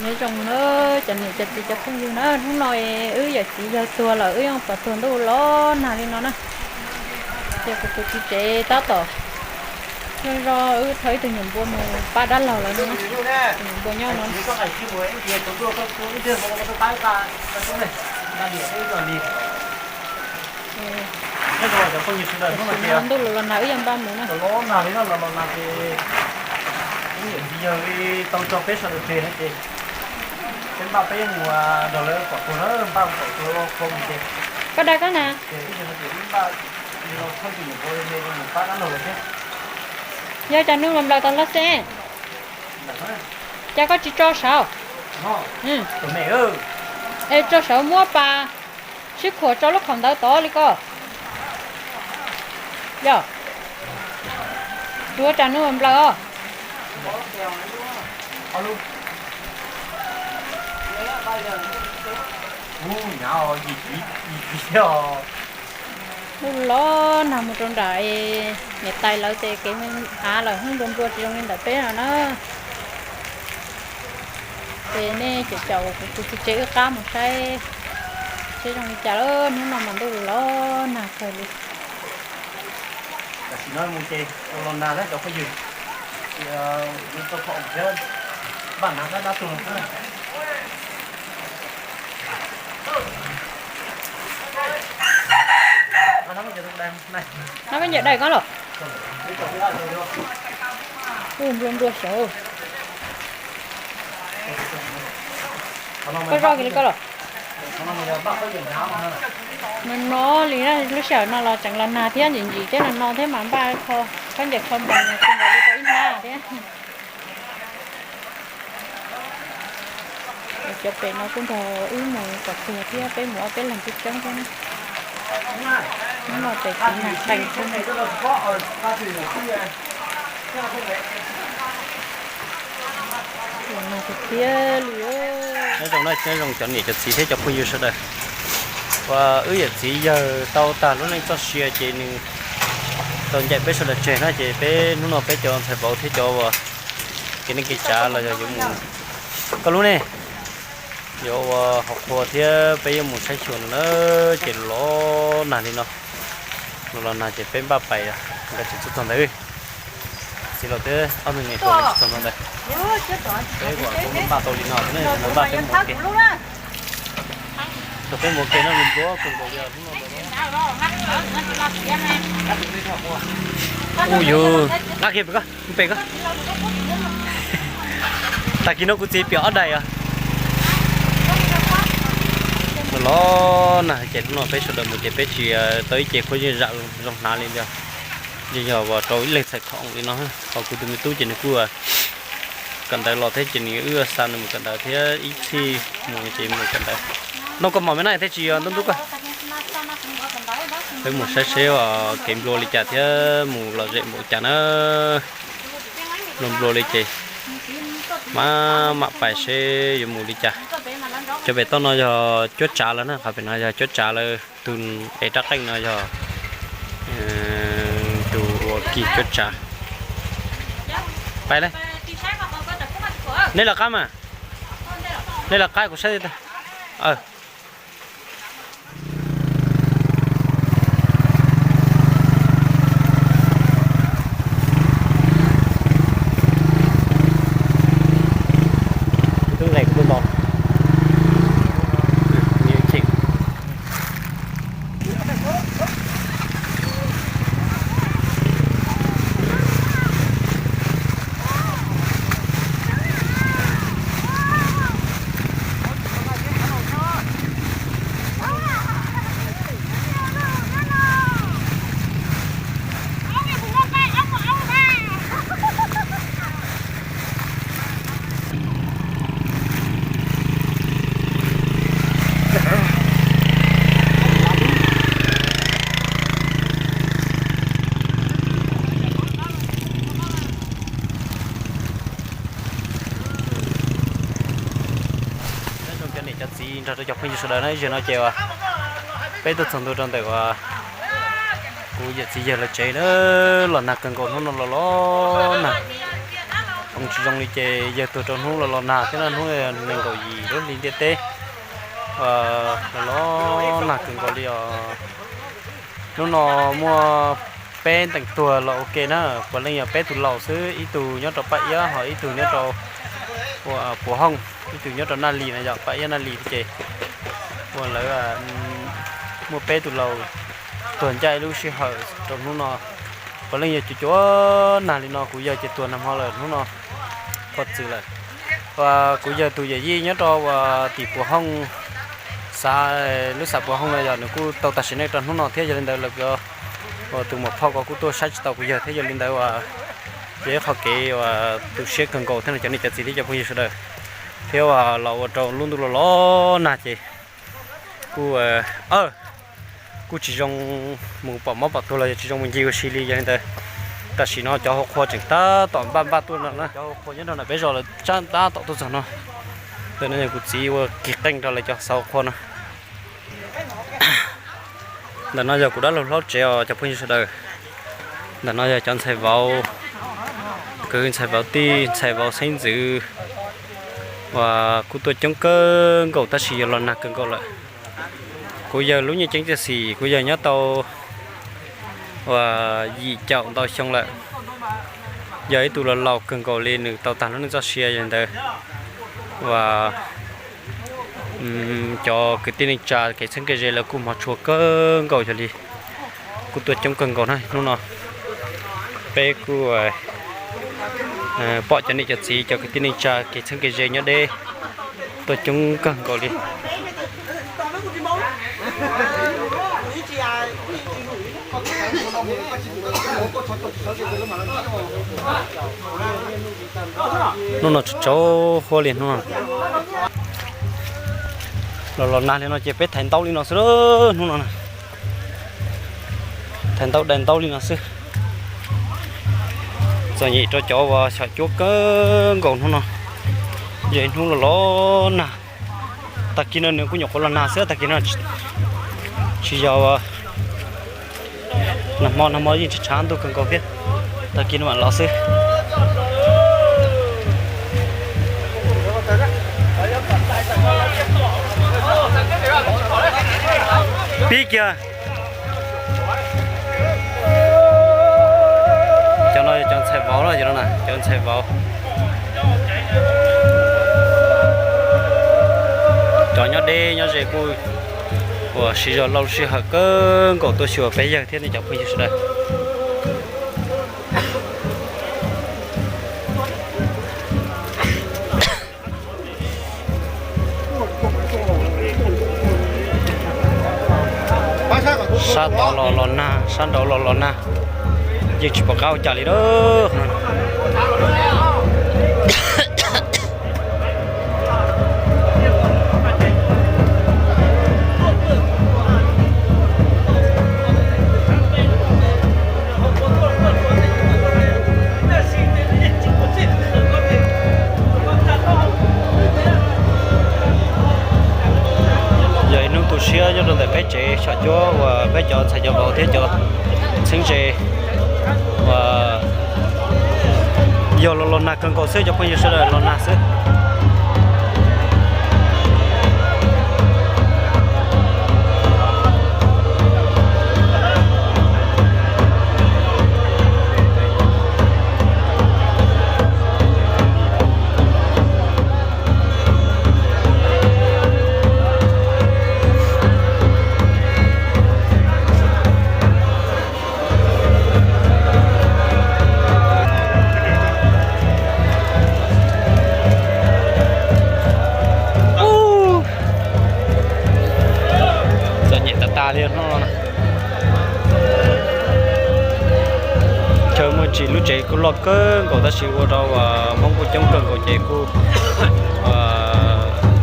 Nyob zoo na cov niam cov txiv cov phooj ywg na, hnub no wb yawm txiv yawg tuag lawm, wb yeej pom tuag ntuj los nag li no na. Ces kuv tus txiv tsev tab tom zoj zog wb thauj ib tug nyuam npua mus pab dab laug lawv no na. Tus nyuam npua nyob no. Ntuj los los nag wb yeej npaj mus na. Los nag li no los los nag ces ib niam txiv yawg li tau tso peb sawv daws tseg no ces peb npaj peb mus nrog lawv pom tuag na, npaj pom tuag ua qhua mus ces. Koj dag koj na. Ces ib tug no ces ib npaj li los thauj tus nyuam npua me mus pab dab laug lawv thiab. Yog cas nws nplaws tau lub xeeb, cas koj tsis tso saud? Es tso saud muab pas sib khuam tso lub khaum ntawd tod li ko. Yog, tsuav cas nws nplaws os. Ntuj los nag mus rau nram niam tais lawv ces kev av lawm, hnub nplua nplua tsis zoo li ntawm peb no na. Ces nej cov caum kuv tus txiv tsev wb qab mus saib seb zoo li cas lawm, hnub no mas ntuj los nag kawg li. Tam sim no mus ces los nag na cov phooj ywg, ces kuv tau kho thiab npaj hnav dab dab tuag. Nab koj ncaws daim ko los? Ua nplua nplua saud. Koj zoj kiag li koj los? No no li na, lub sij hawm no los tseem los nag thiab, ntsim ntsim thiab no no thiab mas npaj kho khaub ncaws kho nploos no tsis nkaus li tau ib hnab thiab. Cov pem no kuj nrog wb mus pom tuag thiab, peb mus ob peb leeg coob coob thiab na. Hnub no ces kuv nag qees xwb. Nag tiag tiag li. Nyob zoo na, nyob zoo cov niam cov txiv thiab cov phooj ywg sawv daws. Ua wb yawm txiv yawg tau tag lub neej txoj sia ces nws tau ncaim peb sawv daws tseg na, ces peb hnub no peb cov ntxhais vauv thiab cov uas kev neej kev tsav los yog yuav mus, koj lub ne, yuav ua hauv qhua thiab peb yuav mus saib xyuas no na, ces los nag li no, los nag ces peb npaj pais nkawd tsis txog txog ntawd. Txiv los thiab ob tug niam hluas tsis txog ntawd, peb ua npaj tau li no, npaj peb mus ke, peb mus ke no nplua nplua yog hnub no. Ua yus, nqa kiag pem ko, pem ko. Tag kis no kuv txiv piam ob daim os. Los nag ces hnub no peb sawv daws mus ces peb tsis tau ib ce khuab yeej zam zoo hnav li ntag. Yeej yog rau ib leeg txhais khoom li no. Ho kuv tus me tub ces nws kuj kawm ntawv los thiab ces nws wb xa nws mus kawm ntawv thiab ib txhij mus ces mus kawm ntawv. Noj koj mom me na thiab tsis yog ntub ntub koj. Peb mus saib seb kev nplua li cas thiab mus lom zem npaum cas na. Nplua nplua li ces mam mam pais seb yuav mus li cas. Cov pem toj no yog cuab tsav lawm na, qhov pem no yog cuab tsav lawm, tus ev rab qeej no yog tus ua kis cuab tsav. Pais li. Nej lawv qab mas. Nej lawv qab kuv saib. Nyob zoo cov niam cov txiv nrog rau cov phooj ywg sawv daws na, ib zaug no ces peb tuaj txog ntua rau ntawm uas kuv yawm txiv yawg lawv tsev na, los nag kawg nkaus hnub no los los nag. Tsis zoo li ces yawg tuag rau hnub los los nag thiab no, hnub nees nkaum yim lub hli ntiaj teb, los los nag kawg nkaus li os. Hnub no muaj peb ntees tuag los ua ke na, puav leej yog peb tug laus xwb, ib tug nyob rau Paj Iab ho ib tug nyob rau Puas Hooj, ib tug nyob rau Naj Lis no yog Paj Iab Naj Lis ces ua lawv muaj peb tug laus tuag ncaj ib lub sij hawm rau hnub no. Puav leej yog cuab cuab nag li no, kuv yawg ces tuag nag hmo lawm, hnub no qhuav txwm lawm. Kuv yawg tus yawm yij nyob rau tim Puas Hooj, xav, lub xav Puas Hooj no yog nws kuj tau tag sim neej rau hnub no thiab, yog li ntawd lawv tus muam phauj ko kuj tuaj saib tsis tau kuv yawg thiab, yog li ntawd uas yog ib qho kev uas tu siab kawg nkaus thiab no cov niam cov txiv thiab cov phooj ywg sawv daws. Thiab uas los ua rau lub ntuj los los nag ces kuj, kuj tsis zoo mus pom mob pom tuag los yog tsis zoo mus ncig ua si li, yog li ntawd tam sim no cov hauv qhua tseem tab tom npaj npaj tuaj no na. Cov hauv qhua nyob rau ntawm peb zos lawv tab tom tuaj txog no. Ntawm no yog kuv txiv ua kis qeej rau lawv cov xav hauv qhua no. Ntawm no yog kuv dab laug hlob tsev os cov phooj ywg sawv daws. Ntawm no yog cov ntxhais vauv, kwv ntxhais vauv tij ntxhais vauv xeeb ntxwv uas kuj tuaj coob kawg nkaus tab sis yog los nag kawg nkaus lawm. Kuv yawg lub nyiaj ceeb txiaj xim kuv yawg nyob tau uas yim caum ntau xyoo lawm, yog ib tug laus laus kawg nkaus li, nws tau tag lub neej txoj sia, yog li ntawd uas cov kwv tij neej tsa kev txheeb kev ze lawv kuj hmov tshua kawg nkaus yog li, kuj tuaj coob kawg nkaus na. Hnub no peb kuj pom cov niam cov txiv cov kwv tij neej tsa kev txheeb kev ze nyob deb tuaj coob kawg nkaus li. Hnub no tsaus huab li hnub no. Los los nag li no ces peb thaiv ntaub li no xwb, hnub no thaiv ntaub dai ntaub li no xwb. Txom nyem rau cov uas xyom cuab kawg nkaus hnub no, yog ib hnub los los nag. Tag kis no nws kuj nyuam qhuav los nag xwb, tag kis no tsis yog nag hmo, nag hmo yeej tshav ntuj kawg nkaus thiab, tag kis no mam los xwb. Pib kiag. Cov no yog cov ntxhais vauv no, cov ntxhais vauv, cov nyob deb nyob ze kuj uas siv zog laus sij hawm kawg nkaus tuaj xyuas peb yawg thiab nej cov phooj ywg sawv daws. Sab tod los los nag, sab nraud los los nag, yeej tsis pom qab ua cas li a. Yog ib hnub tu siab nyob rau ntawm peb tsev xyom cuab uas peb cov ntxhais cov vauv thiab cov txheeb ze uas yog los los nag kawg nkaus xwb cov phooj ywg sawv daws, los nag xwb. Txom nyem tas tas li no. Chaw muaj tsis, lub tsev kuj loj kawg nkaus tab sis ua rau Hmoob kuj coob kawg nkaus ces kuj,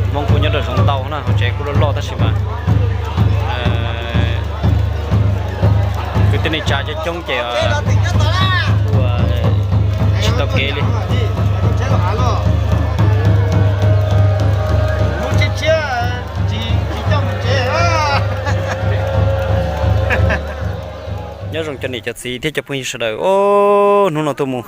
Hmoob kuj nyob rau zoov ntau na, hauv tsev kuj loj loj tab sis mas kwv tij neej tsa coob coob ces ua tsis tau kev li. Nyob zoo cov niam cov txiv thiab cov phooj ywg sawv daws, hnub no tuaj mus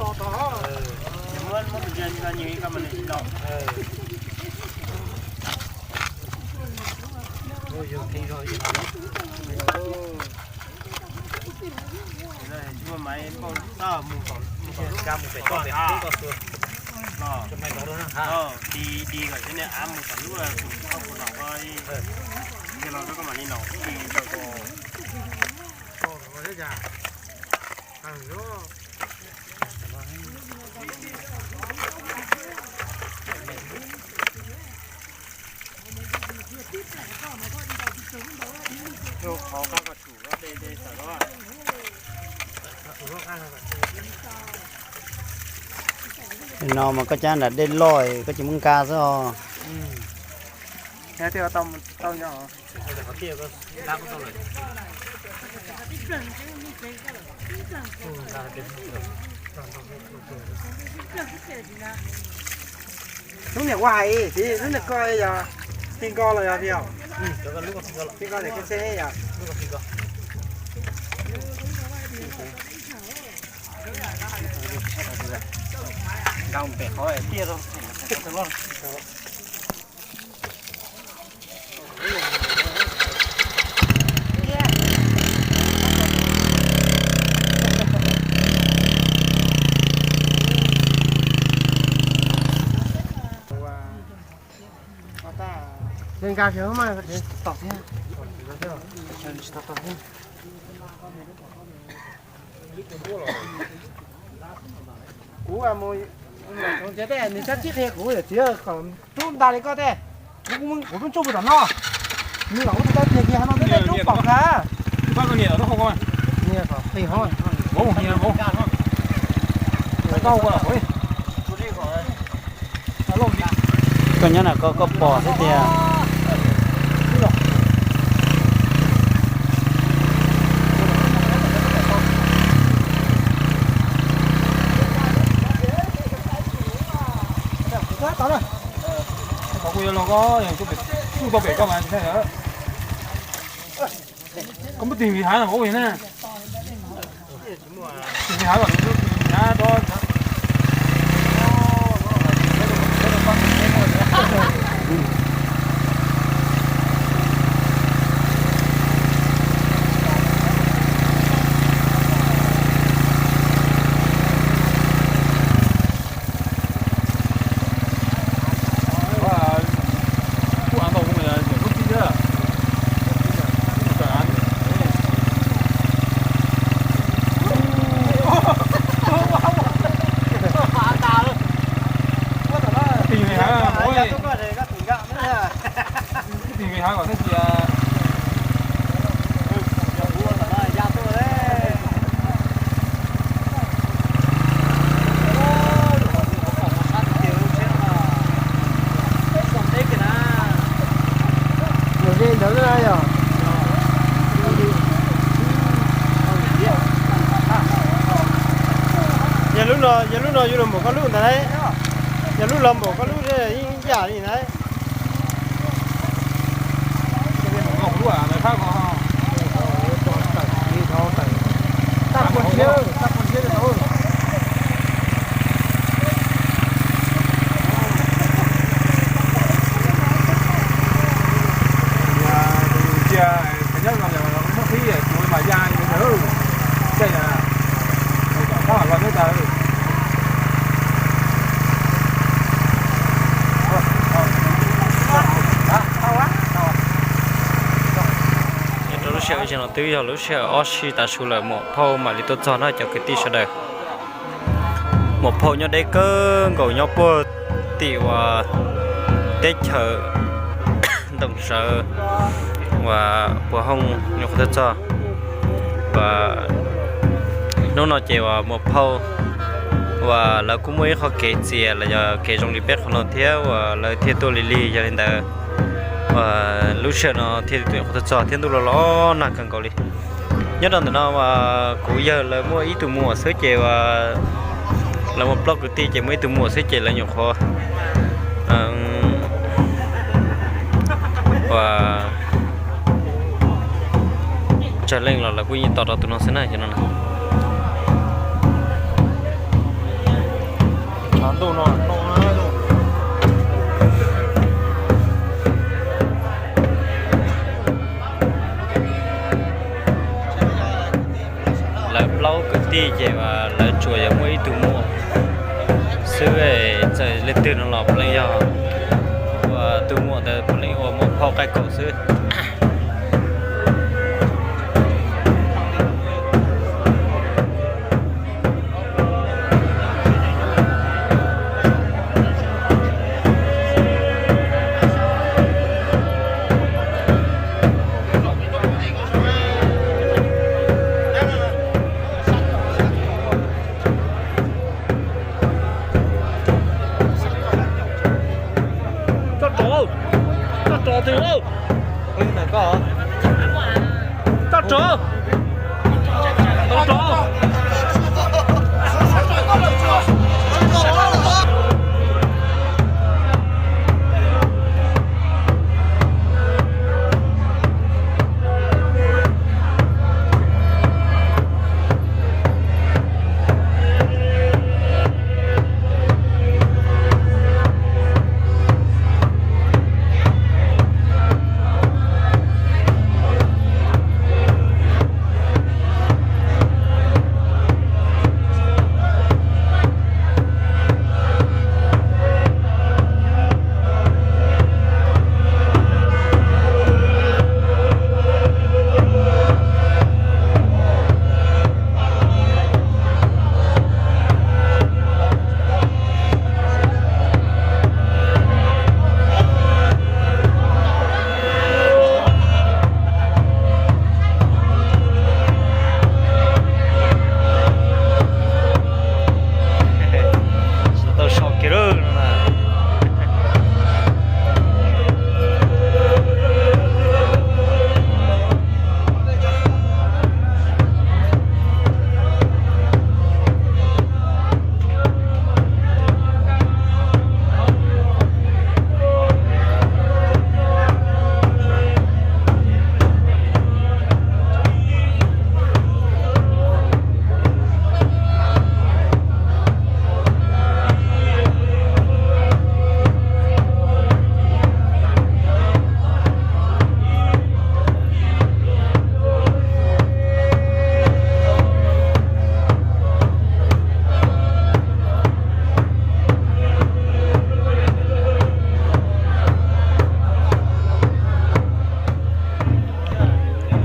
to tod. Muab muab tus ntsia nws nws koj mas nws tsis los. Mus tom, mus tom, mus tom, mus pem toj pem toj xwb. Di di kom cov niag av mus tom lub tus toj puas nom ko, los koj mam li nom di. No mas koj cab nram dej loj koj tsis muab nkag xwb os. Hnub niam ua hais ib tiv, hnub niam koj yog ti nko los yog ti os? Ti nko tias koj txheb yog. Nkag pem qhov tiaj rau. Nkag sawv mas tom thiab. Kuv mus, nws txhob txib qhia kuv, txiv kom rub nta li koj tej. Kuv, kuv tub ntsuj pus tom no, nws los ua tus tau tiag tiag no tej tub pom kag. Koj nyob na, koj, koj pom xwb tiag. Kuv yuav los ko, tub tau pem koj mas. Koj muab tig li hav no ua na. Yog lub no yus los npaum koj lub ntawd, yog lub los npaum koj lub yeej yam li ntawd. Nyob rau lub sij hawm no twb yog lub sij hawm ob sij tav su lawm, muam phauj mam li tuaj txog na cov kwv tij sawv daws. Muam phauj nyob deb kawg nkaus nyob puag tim uas teb chaws Ntoom Sawv uas puag hooj nyuam qhuav tuaj txog. Uas hnub no ces uas muam phauj uas lawv kuj muaj ib qho kev txias los yog kev zoo li peb qhov no thiab uas lawv thiaj tuaj lig lig. Yog li ntawd uas lub sij hawm no thiaj li tuaj nyuam qhuav tuaj txog thiab ntuj los los nag kawg nkaus li. Nyob rau ntawm no uas kuv yawg lawv muaj ib tug muam xwb ces uas lawv muaj plaub kwv tij ces muaj ib tug muam xwb ces lawv nyuam qhuav uas tsawg leej los lawv kuj yeej tos rau tus no xwb na. Lawv plaub kwv tij ces lawv tsuas yog muaj ib tug muam xwb, txawm leej twg no los puav leej yog ua tus muam ntawd puav leej ua muam phauj qaij kaum xwb. Toj rov, toj rov, toj rov. Tau so kiag lawm no na.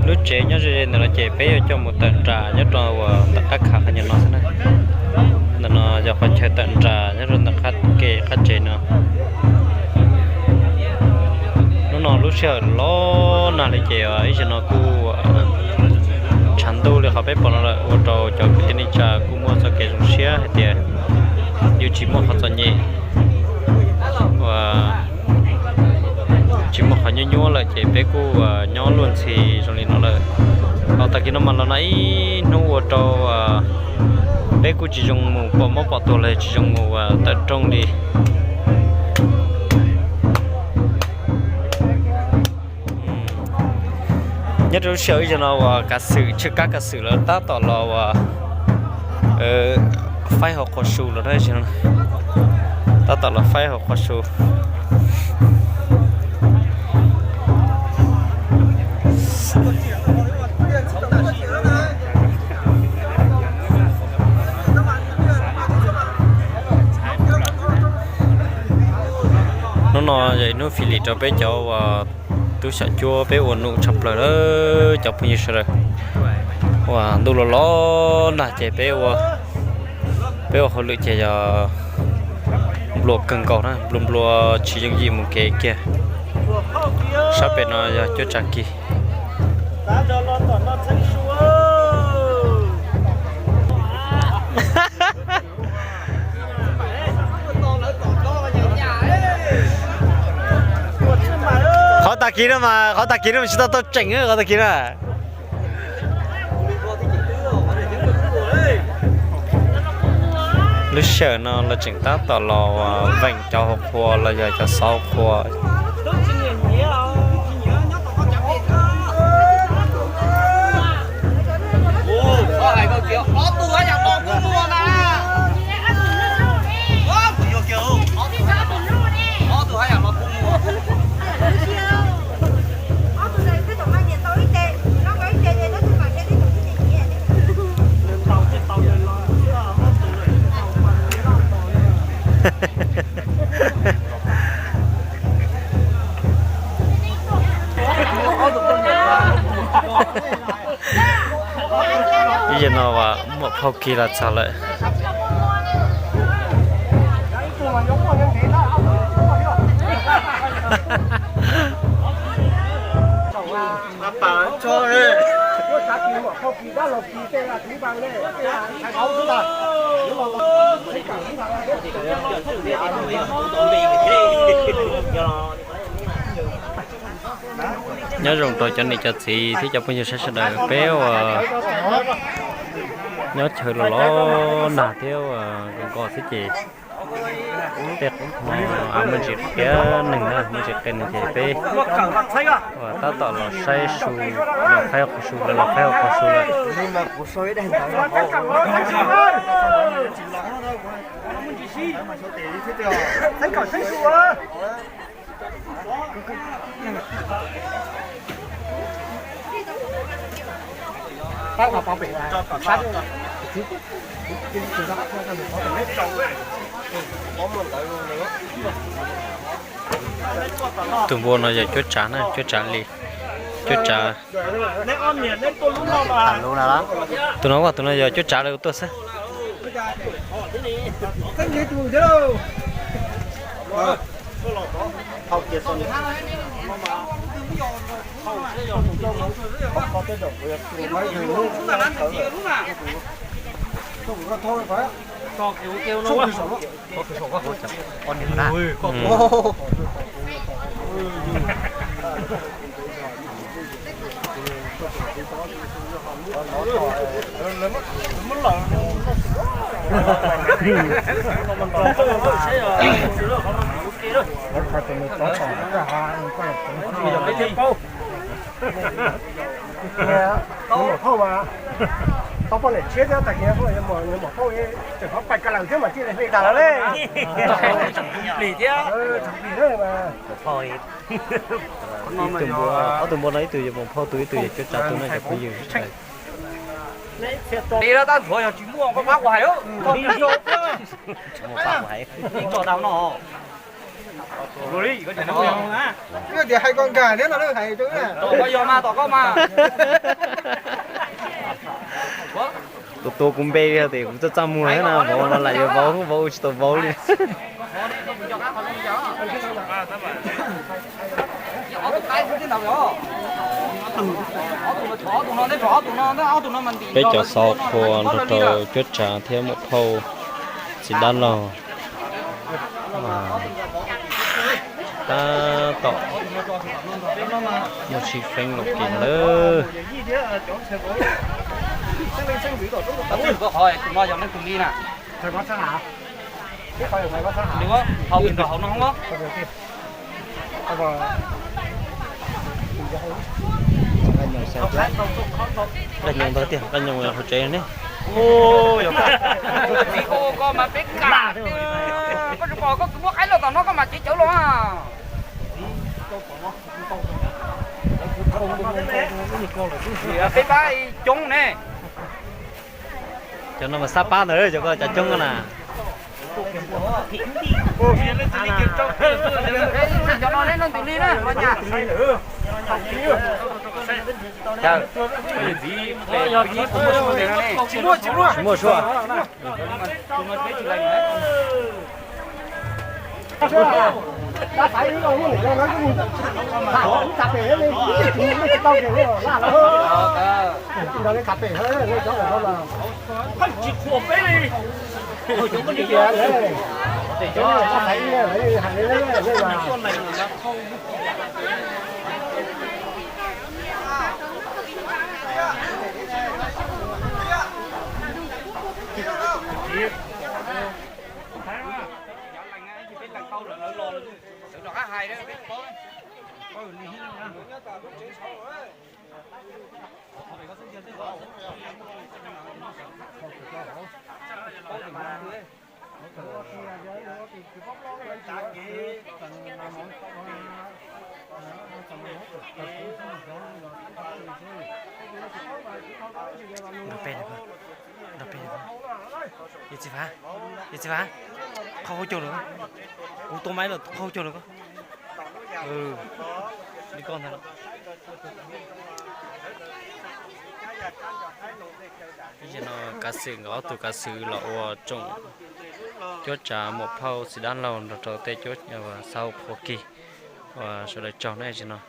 Lub tsev nyob ze ze ntawm no ces peb yuav coj mus tawm nram nyob rau uas ntawm qab khav qhov nyuag no xwb na. Ntawm no yog qhov chaw tawm nram nyob rau ntawm qab ke qab tsev no. Hnub no lub sij hawm los nag li ces ib zaug no kuj tshav ntuj li qhov peb pom no lawm ua rau cov kwv tij neej tsa kuj muaj txoj kev zoo siab hais tias yuav tsis muaj qhov txom nyem uas tsis muaj qhov nyuaj nyuaj lawm ces peb kuj nyob luag ntxhi zoo li no lawm. Los tag kis no mas los nag ib hnub ua rau Peb kuj tsis zoo mus pom mob pom tuag los tsis zoo mus tawm rooj li. Nyob rau lub sij hawm ib zaug no uas kav xwm, tswj kab kav xwm lawv tab tom los uas faib hauv qhua su los, tab tom los faib hauv qhua su. Hnub no yog ib hnub fim lim rau peb cov uas tub xyom cuab peb ua num tshaj plaws lawm cov phooj ywg sawv daws. Uas ntuj los los nag ces peb ua, peb ua hauj lwm ces yog nplua kawg nkaus na, nplua nplua tsis yooj yim mus kev kiag. Sab pem no yog cuab tsav kis. Qhov tag kis no mas, qhov tag kis no mas tsis tau tau tseem qhov tag kis na. Lub sij hawm no lawv tseem tab tom los veem cov hauv qhua los yog cov xov hauv qhua. Ib yam no muam phauj kig los txog lawm. Nyob zoo rau cov niam cov txiv thiab cov phooj ywg sawv daws, peb uas nyob chaw los los nag thiab uas nkos nkos xwb ces tej qub no muaj ntsis qia neeg na, muaj ntsis qia neeg ces peb uas tab tom los saib su, los faib qhov su lawm, los faib qhov su lawm. Tus npua no yog cuab tsav na, cuab tsav li, cuab tsav. Tus no, tus no yog cuab tsav lawv tuaj xwb. Tus muam phauj mas tau poj niam tshiab thiab, tag kis muam phauj tseem qhov pais ka lawm thiab mas thiaj li hle tas lawm li. Ib tug npua, ob tug npua no ib tug yog muam phauj, tus ib tug yog cuab tsav, tus no cov phooj ywg. Li tab nthuav yog tsis muaj koj pab kuv hais. Tsis muaj pab kuv hais. Tso tau no. Tias hais koj nkag thiab no hais rau koj yog mas tom koj mas. Tus tua kuv npe li tias kuv txaj txaj muag thiab na, vauv no lam yuav vauv, vauv tsis tau vauv li. Peb cov xov qhua nrog rau cuab tsav thiab muam phauj txiv dab laug tab tom muaj sib feeb los kis no lawm. Tus no yog leej twg li na? Nws hauv nrog hauv no hos. Nqaij nyoos ntau tiag, nqaij nyoos hauv tsev ne. Txiv ko mas peb kam, koj tsis pom koj kwv muab qaib los tom no koj mas cev cawv los. Peb pab coob ne. Cov no mas xab pab ntawd, cov ko cov coob na. Cov no neb noj ntws li na. Tsis muaj, tsis muaj. Nrog peb, nrog peb. Yawg Txiv Fav, yawg Txiv Fav, qhov hauv caug lawm. Kuv tua maiv los qhov hauv caug lawm koj. Li koj ntag. Ib zaug no kav xwm nkawd ob tug kav xwm los ua tsoom cuab tsav muam phauj xim dab laug nrog rau tej cuab xauv qhuav kig uas sawv daws tsaug na sim no.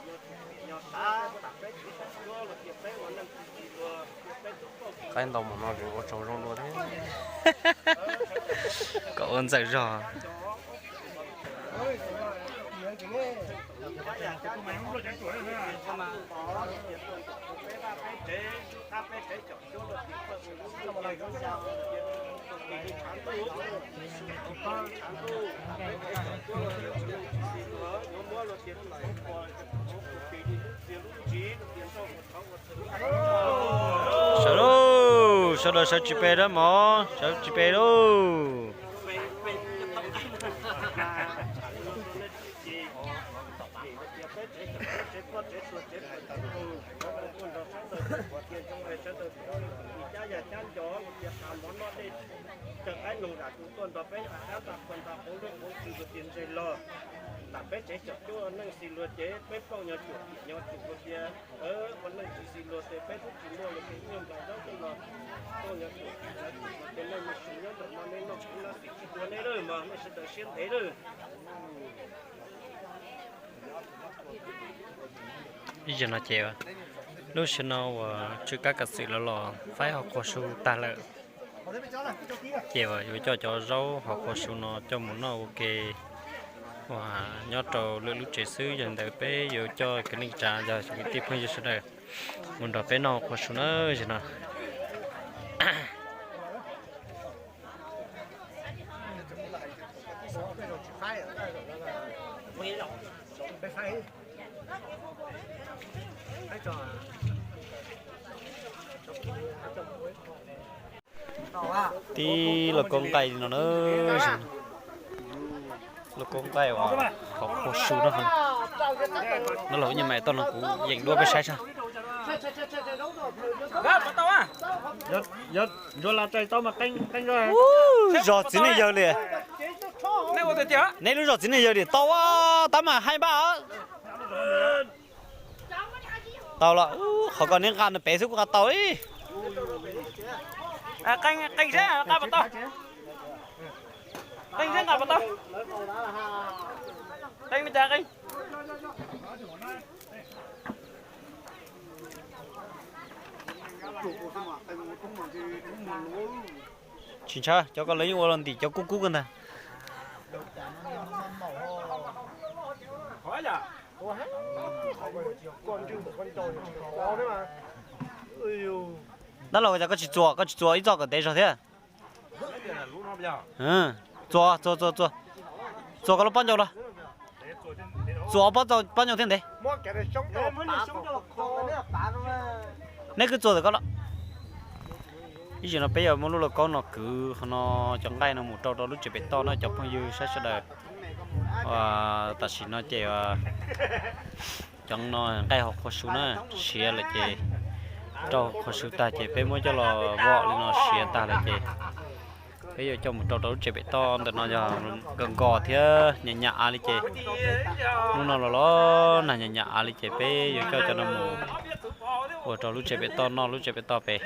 Qaib ntau mus no ua tsaug zoo dua thiab. Kom ua ntxawm zog. Sawv lauj, sawv daws sawv tsis pe dab mov, sawv tsis pe lauj. Cov qaib noog zam tus tuaj nrog peb a qab nta qhua nta qauv lub qauv tw tias ntseg los. Lam peb tsev xyom cuab neej xis luag ces peb plooj nyo cuam tim nyo cuam luag tias ua neej tsis xis luag ces peb twb tsis muaj los ces nyuag nplaim zaub tej los plooj nyo cuam tim nyo cuam luag tias nej mus sim nyob ntawm no nej noj kuv nab xim tsis dua nej lawm mas nej sawv daws siab ntev lawm. Ib zaug no ces lub sij hawm no uas tswj kab kav xwm lawv los faib hauv qhua su tag lawm, ces yuav coj cov zaub hauv qhua su no coj mus noj ua ke uas nyob rau lwm lub tsev xwb. Yog li ntawd peb yuav coj kwv neej tsa yog kwv tij phooj ywg sawv daws mus nrog peb noj hauv qhua su na, zaum no. Tib lauj kaub nqaij no na, lauj kaub nqaij uas hauv qhua su no. No los nyaj mais toj no kuv yeem duab peb saib seb. Zog txiv neej yawg li. Neb lub zog txiv neej yawg li tau, tab mas hais npaj. Tau los, qhov ko neb nqa no pem xwb kuv nqa tau li. Qee seb nqa puas tau. Qee seb nqa puas tau. Qee li cas qee. Tsis ntshai, cov ko lawv yeej ua los ntim cov kub kub ko ntag. Tab los cas koj tsis txuas, koj tsis txuas ib txoj kom ntev zog thiab. Txuas, txuas, txuas, txuas. Txuas koj lub pob ncauj los. Txuas pob, pob ncauj thiab ntev. Neb kwv txuas ntawm koj los. Ib zaug no peb yuav muab lub lauj kaub no kwv qhov no cov nqaij no mus rau rau lub tsev pem toj na cov phooj ywg saib sawv daws. Tam sim no ces cov no nqaij hauv qhua su na, siav lawm ces rau qhua su tag ces peb muab coj los vom li no siav tag lawm ces peb yuav coj mus rau rau lub tsev pem toj ntawm no yog nkos nkos thiab nyas nyas av li ces hnub no los los nag nyas nyas av li ces peb yuav coj cov no mus ua rau lub tsev pem toj noj lub tsev pem toj pem.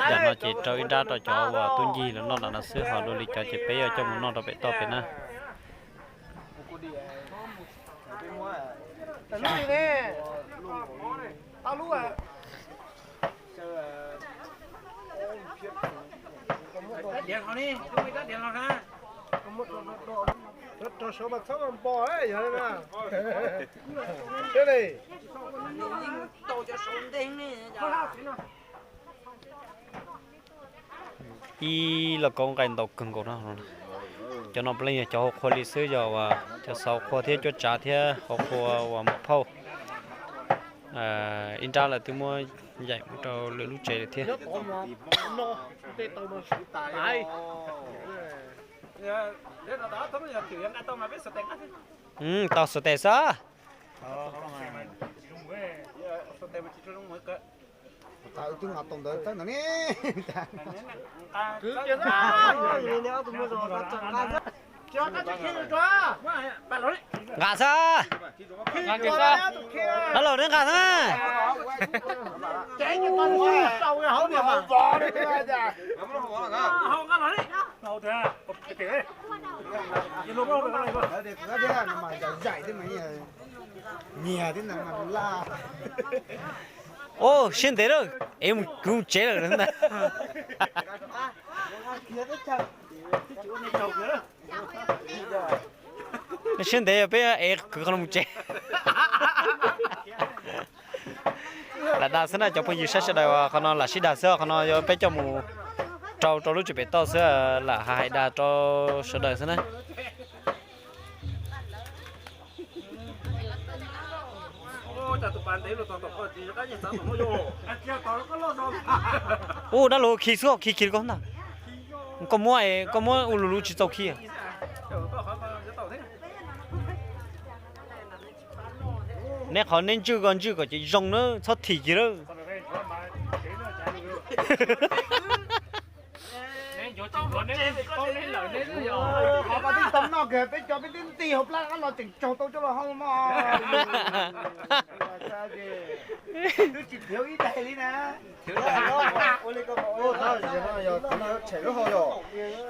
Yam no ces rau ib nrab rau cov uas tub ncig los noj nram no xwb, ho dua li cov ces peb yuav coj mus noj rau pem toj pem na. Ib lauj kaub nqaij ntau kawg nkaus no. Cov no puav leej yog cov hauv qhua li xwb, yog cov xav hauv qhua thiab cuab tsav thiab hauv qhua uas muam phauj. Ib nrab lawv twb muab yaim mus rau lwm lub tsev lawm thiab. Tau xov tes xwb. Nqa xwb. Dab laug neb nqa xwb. Nyiag thiab ntag mas laj. Ua siab ntev lawm es mus kwv mus tsev lawm ntag. Siab ntev peb ev kwv qhov no mus tsev. Lam dag xwb na cov phooj ywg saib sawv daws, qhov no lam sib dag xwb, qhov no yuav peb coj mus rau rau lub tsev pem toj xwb, lam hais dag rau sawv daws xwb na. Ub, dab laug khi xwb, khi khi li koj ntag. Koj muab, koj muab ua lus lus tsis txaus khi. Neb qhov neb ntswj koj ntswj kom ces zoo na, txhob thim kiag lawm. Qhov peb tau noj kiag peb cov peb twb nti hauv plab qab los tseem tsaug tau coj los hau mog. Twb tsis khiav ib daig li na.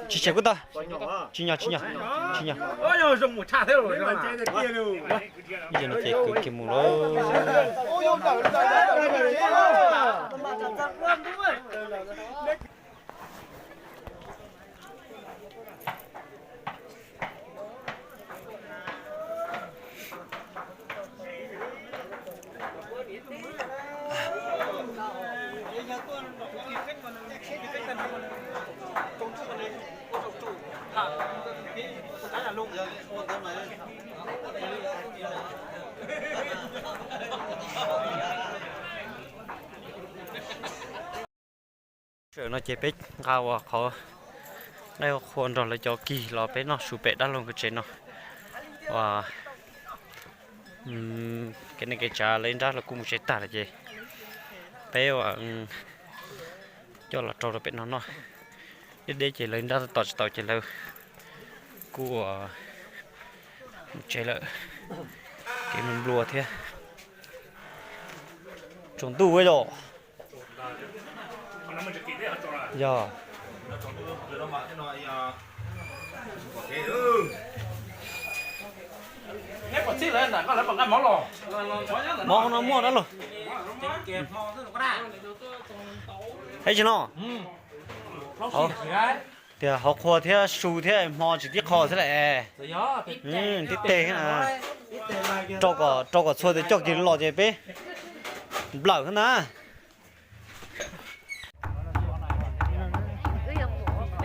Tsis tshem kuj tau. Tsis nyog, tsis nyog, tsis nyog. Ces kwv kiag mus lawm. Sawm no ces peb nqa ua qhov nqaij qhua nrog lawv cov kig los peb noj su pem dab laug nkawd tsev no. Ua kev neej kev tsav lawv ib nrab los kuj mus tsev tag lawm ces peb ua coj los rau rau pem no noj. Deb deb ces lawv ib nrab tos tsis tau ces lawv kuj ua mus tsev lawm. Kev nplua thiab. Tsaus ntuj yom. Yog. Mov no muaj dab laug. Ib tsis no tias hauv qhua thiab su thiab hmo tsis tib qho xwb las. Tib teg, rau kom txhua tus coj kiag los ces peb nplawm xwb na.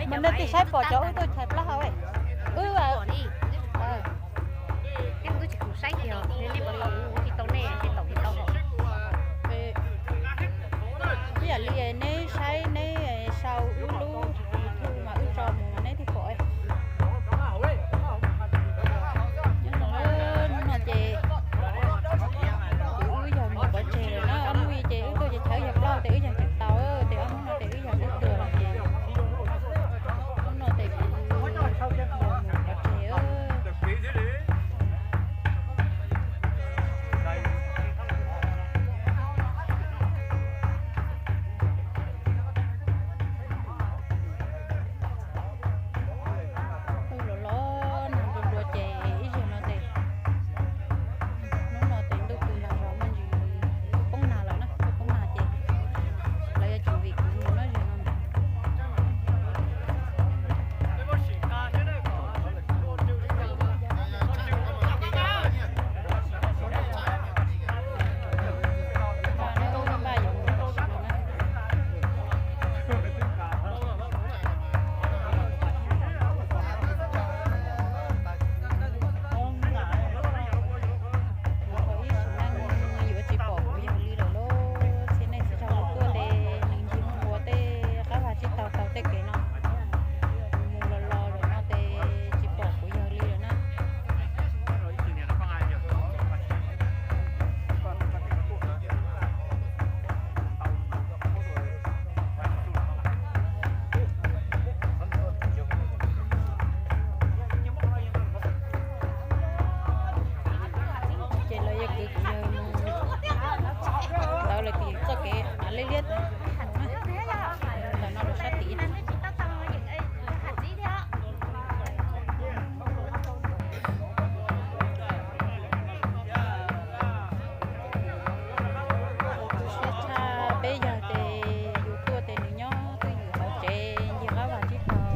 Mas nej twb saib pom cov wb tuaj chais plaub hau, wb, nej twb tsis saib kiag, nej pom tau wb tsis tau nej, tsis tau tsis tau hos. Ib yam li neb saib, neb sau wb lub YouTube mas wb tso mus mas neb thiaj pom. Hnub no ces wb yog mus pov tseg lawm na, ob hnub ces wb tuaj ces chaw wb yog plaub ces wb yeej tseem tau, ces ob hnub no ces wb yog wb tuag lawm ces hnub no ces kuv mus pov tseg. Wb los los nag nplua nplua ces ib zaug no ces, hnub no ces ntuj tu nag zog muaj ntsis poob nag lawm na, poob nag ces lawv yuav tsum vim kuv mus no zaum no. Yuav tsis pom kuv yawg li lawm lauj. Txhia nej txhia tsaug tuaj ces nws ncig mus ua tej qab vaj tsib taug taug tej kev no, mus los los lawm no ces tsis pom kuv yawg li lawm na. Ces lawv yuav kwv kuv yawg mus ntawd lawm tim txoj kev av liab liab ntawm no rau sab tid. Siab tshaj peb yawg ces yus tuaj ces nws nyob twj ywm hauv tsev ncig qab vaj tsib taug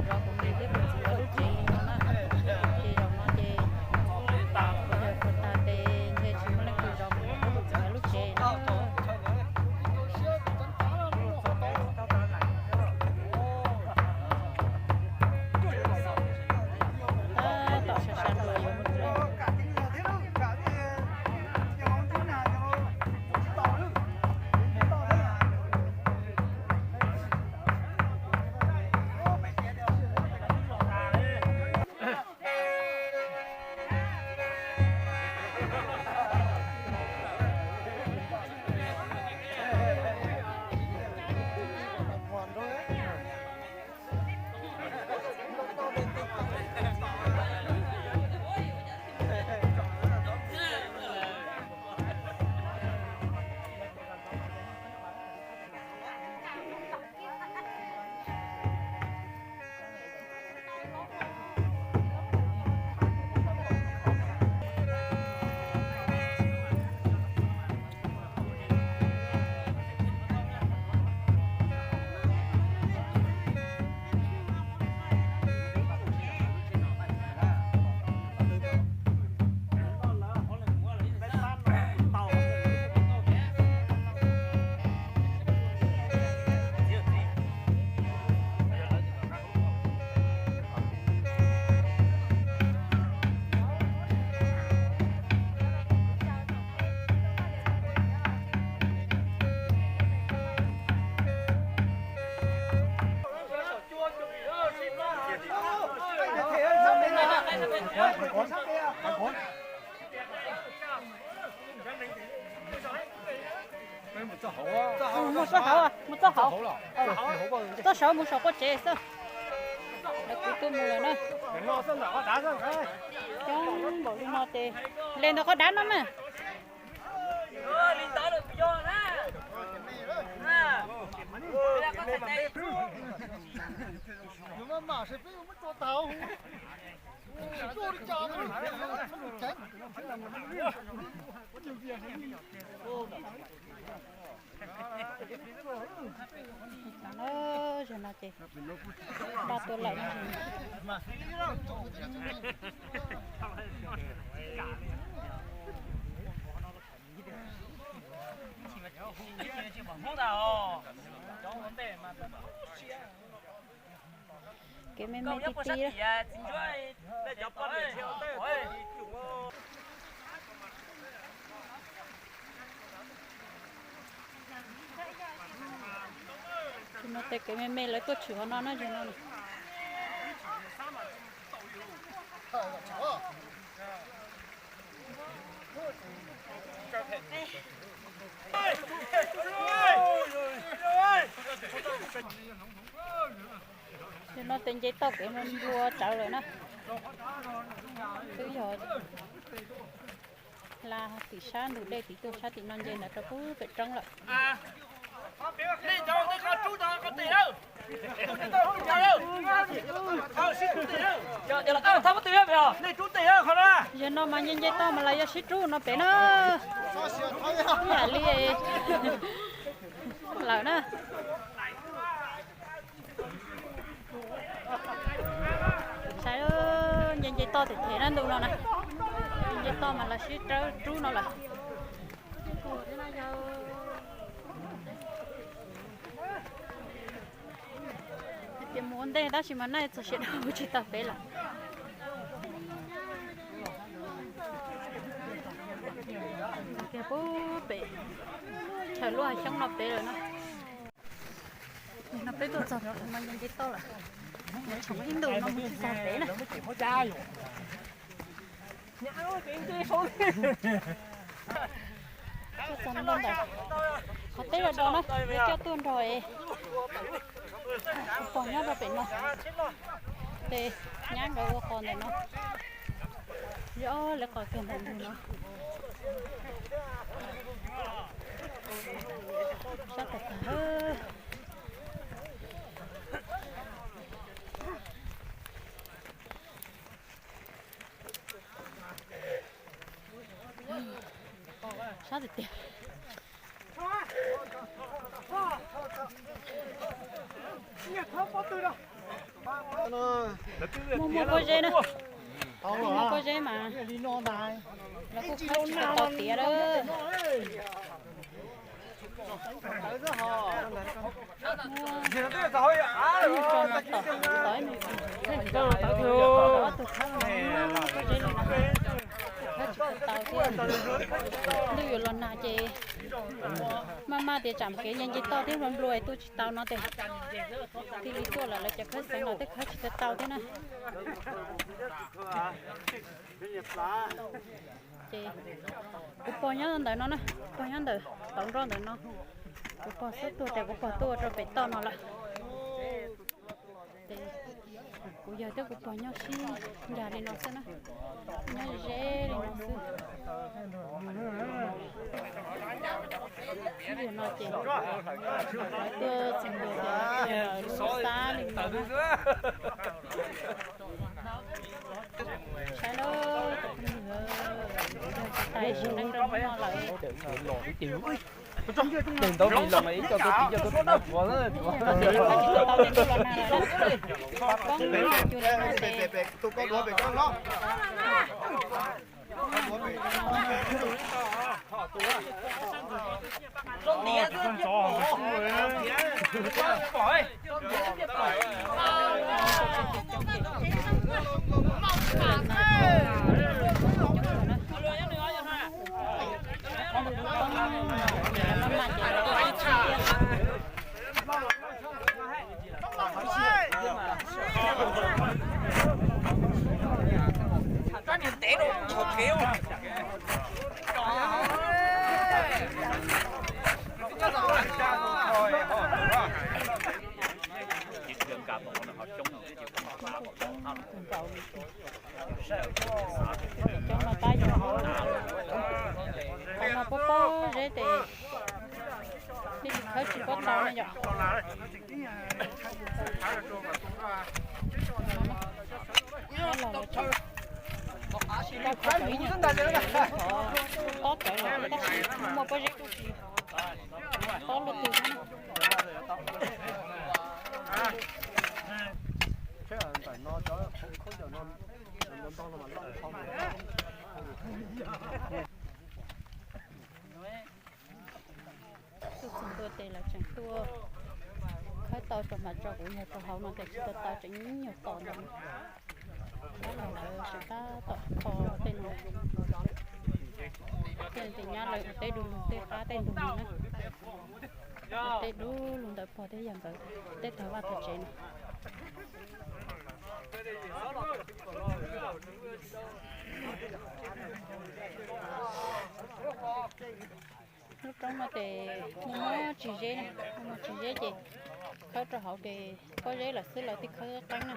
zov kuv niam thiab kuv txiv lawv lub tsev li no na. Ces zaum no ces kuv yawg tuag tag ces ntshe tsis muaj leej twg zov kuv niam thiab kuv txiv lawv lub tsev no. Tab tom sawv sawv los yuav mus lawm. Mus txoj hauv, mus txoj hauv, txoj saud mus saum quaj tsev xwb. Lawv kuv tuaj mus lawm na. Coob npaum li no ces le ntawm qhov dab no mas. Zaum no ces npaj tuaj lawm. Hmoob ntag os, cov ua ntej mas siab. Kev me me ti ti. Tus no tes kev me me lawv tuaj tshwm hov no na, tus no. Tus no tes nce toj kev nplua tsawv lawm na. Twb yog hla tim sab ntug dej tim tuaj sab tim no nce ntawd rau pub pem roob lawm. Yog no mas nce nce toj mas lawv yuav sib rub no pem na. Ib yam li lawm na. Saib, nce nce toj them them na ntu no na. Nce nce toj mas lawv sib rub no lawm. Hais tias mus ua ntej tab sis mas nej txog siav dhau tsis tau pem lawm. Kiag pub pem chaw luaj hav xyoob no pem lawm na. No peb tuaj txog no mas nce nce toj lawm. Tshoov ib ntus no mus tsis txog pem na. Tuaj txog no ntawm qhov teb los do na, lawv coj tuaj nrog es kuv pog nyob rau pem no, ces nyab nkawd ua qos ntawm no. Yog lawv qos kiag ntawm ntug no. Sab tag tag. Sab tiag tiag. Muaj muaj pob zeb na. Muaj muaj pob zeb mas lawv kuj khawb tsis tau tiav lawm. Ntuj yuav los nag ces maj maj tias tsam kev nce nce toj thiab nplua nplua tuaj tsis tau no ces thiaj li tuaj lawm, lawv cov khawb xeev los tej khawb tsis tau tau thiab na. Ces kuv pog nyob ntawm no na, kuv pog nyob ntawm tauv nroj ntawm no. Kuv pog xub tuag ces kuv pog tuaj ua rau pem toj no lawm. Ces kuv yawg thiab kuv pog nyob sib ncag li no xwb na, nyob ze li no xwb. Ib yam no ces lawv tuaj txog ntua ces lawv tuaj lub xab li no na. Saib na, tus phooj ywg, yog tsis tais sim neej rau hnub no lawm. Tes ntaub tis los mas ib co tuaj tiv co tuaj tiv no puav. Poob cua li no ces Cov no tab yog, qhov no pob pob zeb tes thiaj li khawb tsis pob tau na yom. Tob cawv lawm tab sis muaj pob zeb tub si, tob luaj twg na. Tuaj txog ntua ces lawv tseem tuaj khawb Tau rau mas tso kuv yog rau hauv no ces tsis tau tau tseem nyuag tom ntawd. Dab laug lawv sawv tab tom kho tej no, tej ntawm nyab lawv ua teb du lug tej qab tej ntug no na. Ua teb du lug ntawm pog tej yawg nkawd tej tog vaj tog tsev no. Lub roob no ces muaj muaj tsis zeb na, muaj muaj tsis zeb ces khawb rau hauv ces pob zeb lawm xwb lawv thiaj khawb qeeb na.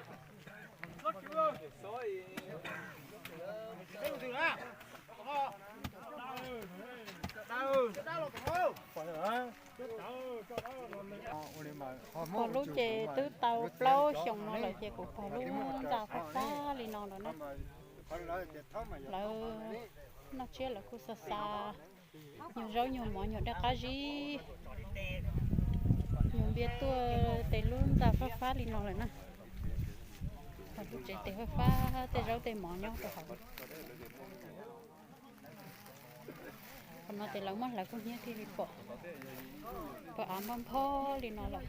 Pog lub ces twb tau plaub xyoos no lawm ces kuv pog lub ntxa fab fab li no lawm na. Lawv noj tsiab lawv kuj xa xa nyuag zaub nyuag mov nyuag dej qab zib, nyuag npiaj tuaj tes lub ntxa fab fab li no lawm na. Pog lub tsev tes fab fab tej zaub tej mov nyob rau hauv. Qhov no ces lawv muab hlawv kub hnyiab thiaj li pom, pom av npog npog li no lawm.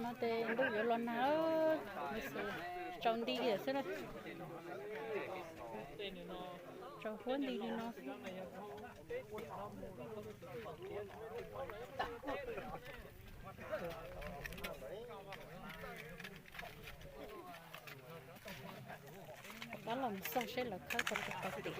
No ces ntuj yuav los nag, tsaus nti lawm xwb na. Tsaus huab nti li no xwb. Rov qab los mus xauj seb lawv khawb tau puas tau tim.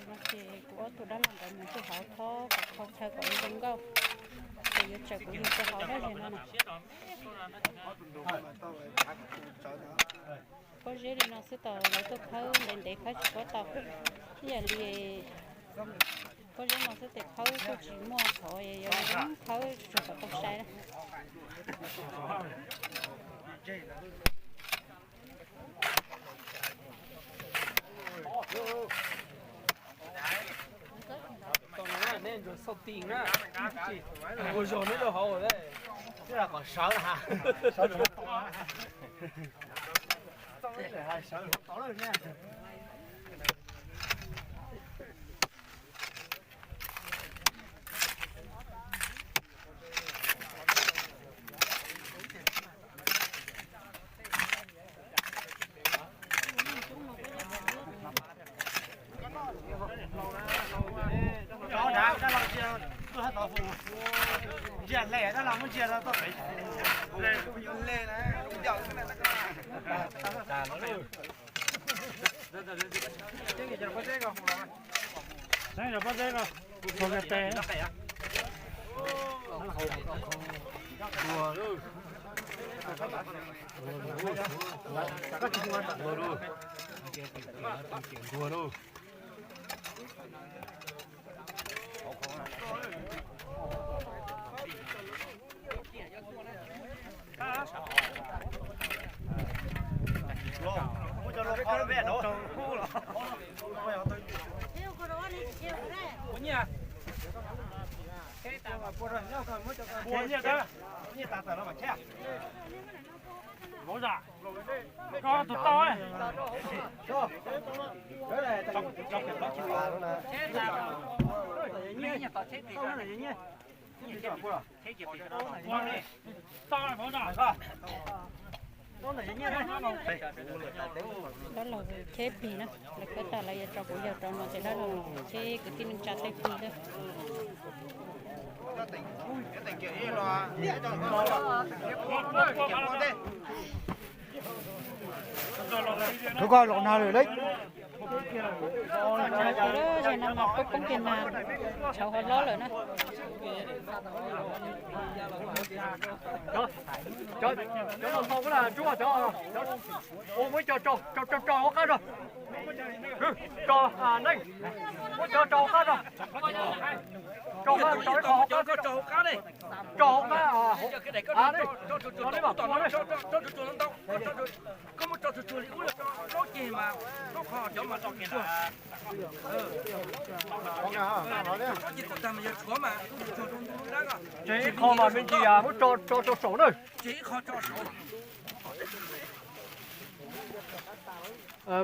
No ces kuv ob tug dab laug nkawd mus rau hauv thob kom kho chaw kom zoo nkauj, ces yuav tsawm kuv yug rau hauv dab tsi no na. Pob zeb li no xwb tas lawv tuaj khawb ntev ntev khawb tsis paub tau, ib yam li pob zeb no xwb tes khawb kuj tsis muaj qhov yuav khawb tsuas kom tau sai na. Tau no neb ntsuag xauj ti na, ua zog neb rau hauv, sawv, sawv tod lawm. Rov nrad dab laug ntsia tuaj hab tod hu, ntsia hle dab laug muab ntsia tau toj pem. Pob zeb no, ntuag lauj. Vauv zam, koj tus tau. Dab laug cheb plig na, lawv khawb tag lawv yuav tso kuv yawg rau no ces dab laug cheb kwv tij neej tsa tej plig xwb. Rau koj los nag lawm lauj. Ces no mas poob poob kiag na, tshauv ho hlob lawm na. Cov no tau ntsuab cov, muab cov tso hauv qab no. Tso neej, muab cov tso hauv qab no. Tso hauv qab, tso hauv qab, tso hauv qab. Tseg ib qho mas me ntsis muab tso rau saum na.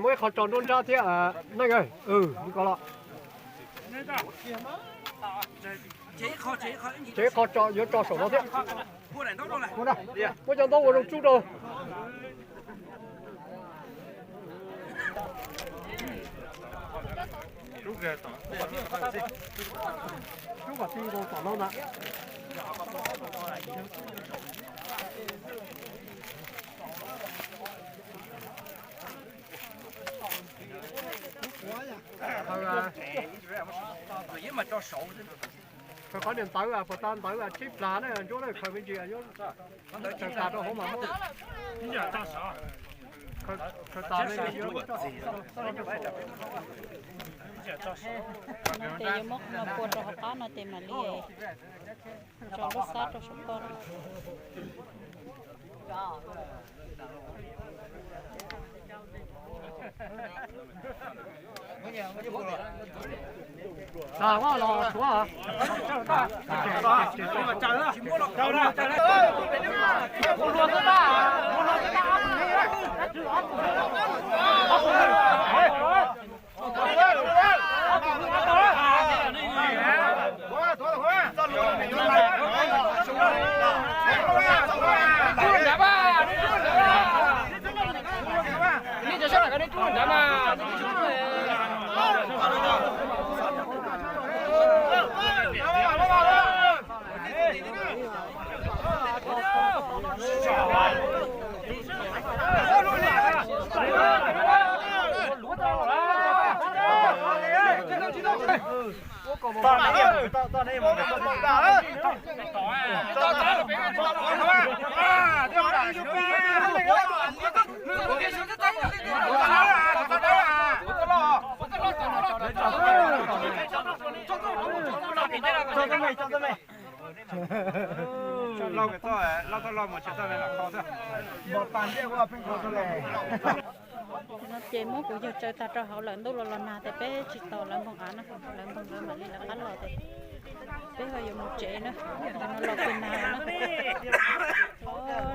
Muab ib qho tso nruab nrab thiab neej. Li ko los. Tseg ib qho, yuav tso saum no thiab. Muab cov ntaub ua zoo tsub rau. Tsub kom tij nkaus tom no na. Khaws qhov niam ntawv puas tas ntawv tsib plag na, ntsuab na, khaws me ntsis, khaws tas rau hauv mas muab. Khaws tas me ntsis. Ces yuav muab qhov no pua rau hauv qab no ces mam li tso lub xab rau saum toj na. Ces muab kuv yawg tsaws tag rau hauv lawm, ntuj los los nag ces peb tsis tos lawv npog av na, lawv npog lawv mam li lawv qab los ces peb ho yuav mus tsev na, no los kuj nag na.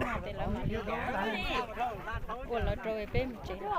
Nag ces lawv mam li ua lawv rau peb mus tsev na.